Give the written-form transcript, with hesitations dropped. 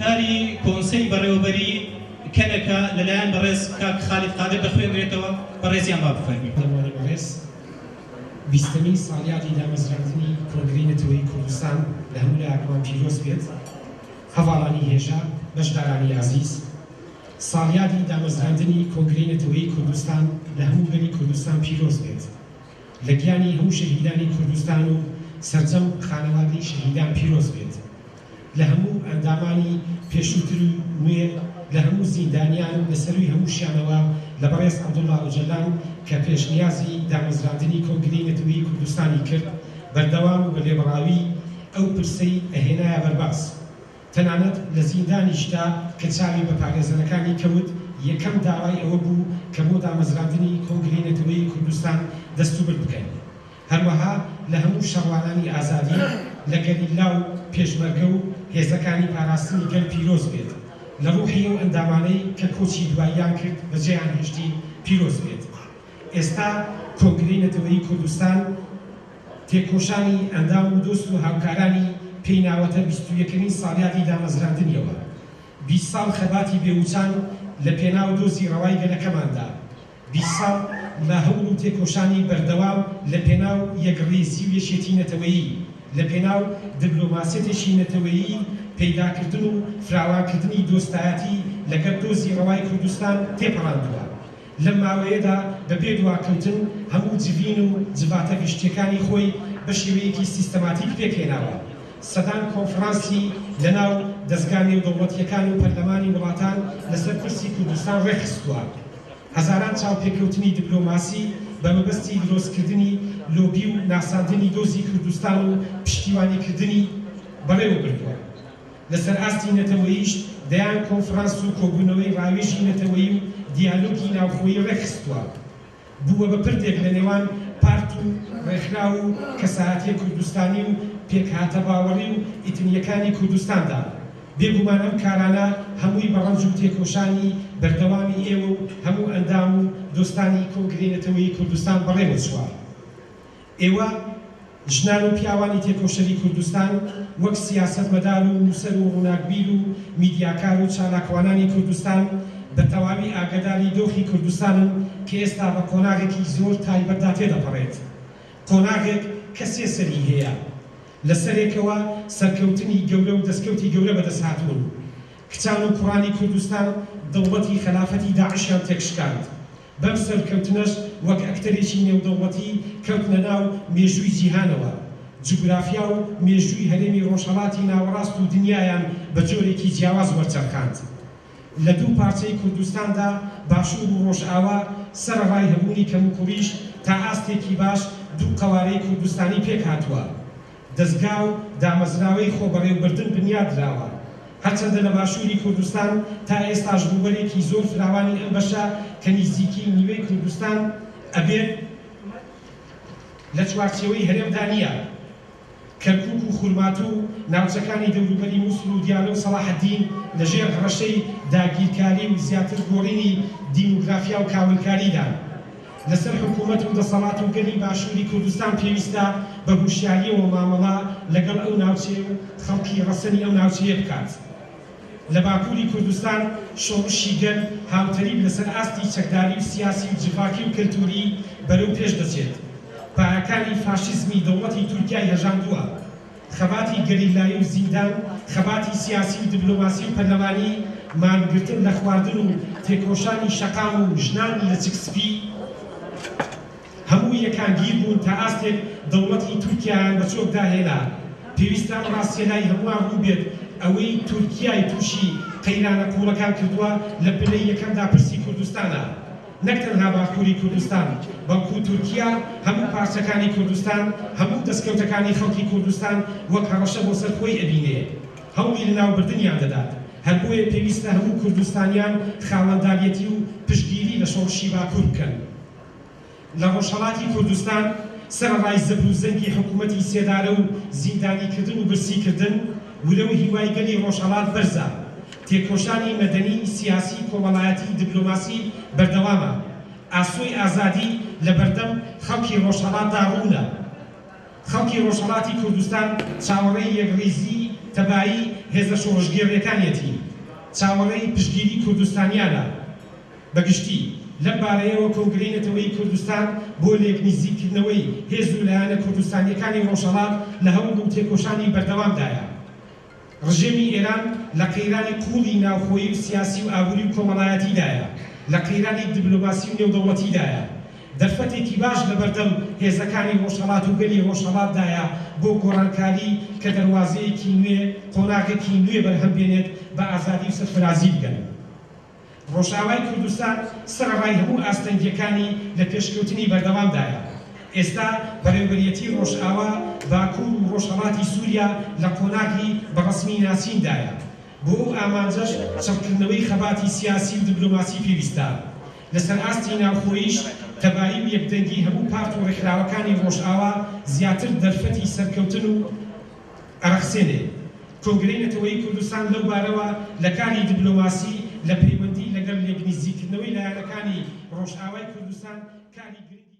وتاری کۆنسەی بەڕێوەبەری کەنەکە لەلایەن بەڕێز کاک خالید قادر دەخوێنرێتەوە، بەڕێزیان با بفەرموون. دەمانی بەڕێز، بیستەمین ساڵیادی دامەزراندنی کۆنگرەی نەتەوەیی کوردستان لە هەموو لایەکمان پیرۆز بێت. هەڤاڵانی هێژا، بەشدارانی ئازیز، ساڵیادی دامەزراندنی کۆنگرەی نەتەوەیی کوردستان لە هەموو گەلی کوردستان پیرۆز بێت. لە گیانی هەموو شەهیدانی کوردستان و سەرجەم خانەوادەی شەهیدان پیرۆز بێت. لە هەموو ئەندامانی پێشووتر و نوێ، لە هەموو زیندانیان و لە سەرووی هەمووشیانەوە لە بەڕێز عەبدوڵڵا ئۆجەلان کە پێشنیازی دامەزراندنی کۆنگرەی نەتەوەیی کوردستانی کرد، بەردەوام و بە لێبڕاوی ئەو پرسەی ئەهێنایە بەرباس. تەنانەت لە زیندانیشدا کە چاوی بە پارێزەرەکانی کەوت، یەکەم داوای ئەوە بوو کە بۆ دامەزراندنی کۆنگرەی نەتەوەیی کوردستان دەستوبرد بکەن. هەروەها لە هەموو شەڕوانانی ئازادی، لە گەریلا و پێشمەرگە و هێزەکانی پاراستنی گەل پیرۆز بێت، لە ڕوحی ئەو ئەندامانەی کە کۆچی دواییان کرد بەجێیان هێشتین پیرۆز بێت. ئێستا کۆنگرەی نەتەوەیی کوردستان تێکۆشانی ئەندام و دۆست و هاوکارانی پێی ناوەتە 21ەمین ساڵیادی دامەزراندنیەوە. 20 ساڵ خەباتی بێوچان لە پێناو دۆزی ڕەوای گەلەکەماندا. 20 ساڵ لە هەوڵ و تێکۆشانی بەردەوام لە پێناو یەکڕیزی و یەکێتی نەتەوەیی، لە پێناو دبلۆماسیەتێکی نەتەوەیی پەیداکردن و فراوانکردنی دۆستایەتی لەگەڵ دۆزی ڕەوای کوردستان تێپەڕاندووە. لەم ماوەیەدا بە بێ دواکەوتن هەموو جڤین و جڤاتە گشتیەکانی خۆی بە شێوەیەکی سیستەماتیک پێکهێناوە. سەدان کۆنفرانسی لە ناو دەزگا نێودەوڵەتیەکان و پەرلەمانی وڵاتان لەسەر پرسی کوردستان ڕێکخستووە. هەزاران چاوپێکەوتنی دبلۆماسی بە مەبەستی درۆستکردنی لۆبی و ناساندنی دۆزی کوردستان و پشتیوانیکردنی بەڕێوە بردووە. لەسەر ئاستی نەتەوەییش دەیان کۆنفرانس و کۆبوونەوەی ڕاوێژی نەتەوەیی و دیالۆگی ناوخۆیی ڕێکخستووە. بووە بە پردێک لە نێوان پارت و ڕێکخراو و کەسایەتییە کوردستانی و پێکهاتە باوەڕی و ئیتنییەکانی کوردستاندا. بێگومان ئەم کارانە هەمووی بە ڕەنج و تێکۆشانی بەردەوامی ئێوە و هەموو ئەندام و دۆستانی کۆنگرەی نەتەوەیی کوردستان بەڕێوە چووە. ئێوە ژنان و پیاوانی تێکۆشەری کوردستان وەک سیاسەتمەدار و نووسەر و ڕووناکبیر و میدیاکار و چالاکوانانی کوردستان بە تەواوی ئاگەداری دۆخی کوردستانن کە ئێستا بە قۆناغێکی زۆر تایبەتدا تێدەپەڕێت. قۆناغێک کە سێ سەری هەیە. لە سەرێکەوە سەرکەوتنی گەورە و دەستکەوتی گەورە بەدەست هاتوون. کچان و کوڕانی کوردستان دەوڵەتی خەلافەتی داعشیان تێکشکاند. بەم سەرکەوتنەش وەک ئەکتەرێکی نێودەوڵەتی کەوتنە ناو مێژووی جیهانەوە. جوگرافیا و مێژووی هەرێمی ڕۆژهەڵاتی ناوەڕاست و دنیایان بە جۆرێکی جیاواز وەرچەرخاند. لە دوو پارچەی کوردستاندا، باشوور و ڕۆژئاوا، سەرەڕای هەبوونی کەموکوڕیش، تا ئاستێکی باش دوو قەوارەی کوردستانی پێکهاتووە. دەزگا و دامەزراوەی خۆبەڕێوبردن بنیادراوە. هەرچەندە لە باشووری کوردستان تا ئێستاش ڕووبەرێکی زۆر فراوانی ئەم بەشە کە نیزیکی نیوەی کوردستان ئەبێت لە چوارچێوەی هەرێمدا نییە، کەرکوک و خورماتوو و ناوچەکانی دەوروبەری موسڵ و دیالە و سەڵاحەدین لە ژێر هەڕەشەی داگیرکاری و زیاتر گۆڕینی دیموگرافیا و کاولکاریدان. لەسەر حکومەت و دەسەڵات و گەلی باشووری کوردستان پێویستە بە هوشیارییەوە مامەڵە لەگەڵ ئەو ناوچەیە و خەڵکی ڕەسەنی ئەو ناوچەیە بکات. لە باکووری کوردستان شۆڕشی گەل هاوتەریب لەسەر ئاستی چەکداری و سیاسی و جڤاکی و کەلتووری بەرەو پێش دەچێت. پایەکانی فاشیزمی دەوڵەتی تورکیای هەژاندووە. خەباتی گەریلایی و زیندان، خەباتی سیاسی و دبلۆماسی و پەرلەمانی، مانگرتن لە خواردن و تێکۆشانی شەقام و ژنانی لەچک سپی، هەموو یەکانگیر بوون تا ئاستێک دەوڵەتی تورکیایان بە چۆکدا هێنا. پێویستە ئەم ڕاستیە لای هەمووان ڕوون بێت، ئەوەی تورکیای تووشی قەیرانە قووڵەکان کردووە لە پلەی یەکەمدا پرسی کوردستانە. نەک تەنها باکووری کوردستان، بەڵکو تورکیا هەموو پارچەکانی کوردستان، هەموو دەستکەوتەکانی خەڵکی کوردستان وەک هەڕەشە بۆ سەر خۆی ئەبینێ، هەوڵی لەناوبردنیان دەدات. هەر بۆیە پێویستە هەموو کوردستانیان خاوەنداریەتی و پشتگیری لە شۆڕشی باکوور بکەن. لە ڕۆژهەڵاتی کوردستان سەرەڕای زەبر و زەنگی حکوومەتی سێدارە و زیندانیکردن و برسیکردن، ورە و هیوای گەلی ڕۆژهەڵات بەرزە. تێکۆشانی مەدەنی، سیاسی، کۆمەڵایەتی، دبلۆماسی بەردەوامە. ئاسۆی ئازادی لە بەردەم خەڵکی ڕۆژهەڵاتدا ڕوونە. خەڵکی ڕۆژهەڵاتی کوردستان چاوەڕێی یەکڕیزی، تەبایی، هێزە شۆڕشگێڕییەکانیەتی. چاوەڕێی پشتگیری کوردستانیانە بە گشتی. لەم بارەیەوە کۆنگرەی نەتەوەیی کوردستان بۆ لێکنیزیککردنەوەی هێز و لایەنە کوردستانییەکانی ڕۆژهەڵات لە هەوڵ و تێکۆشانی بەردەوامدایە. ڕژێمی ئێران لە قەیرانی قووڵی ناوخۆیی و سیاسی و ئابووری و کۆمەڵایەتیدایە، لە قەیرانی دبلۆماسی و نێودەوڵەتیدایە. دەرفەتێکی باش لەبەردەم هێزەکانی ڕۆژهەڵات و گەلی ڕۆژهەڵاتدایە بۆ گۆڕانکاری کە دەروازەیەکی نوێ، قۆناغێکی نوێ بەرهەم بێنێت، بە ئازادی و سەرفرازی بگەن. ڕۆژئاوای کوردستان سەرەڕای هەموو ئاستەنگییەکانی لە پێشکەوتنی بەردەوامدایە. ئێستا بەڕێوبەریەتی ڕۆژئاوا، باکوور و ڕۆژهەڵاتی سووریا لە قۆناغی بە ڕەسمی ناسیندایە. بۆ ئەو ئامانجەش چڕکردنەوەی خەباتی سیاسی و دبلۆماسی پێویستە. لەسەر ئاستی ناوخۆییش تەبایی و یەکدەنگی هەموو پارت و ڕێکخراوەکانی ڕۆژئاوا زیاتر دەرفەتی سەرکەوتن و ئەڕەخسێنێ. کۆنگرەی نەتەوەیی کوردستان لەو بارەوە لە کاری دبلۆماسی لە پەیوەندی لەگەڵ لێکنیزیککردنەوەی لایەنەکانی ڕۆژئاوای کوردستان کاری گرنگی.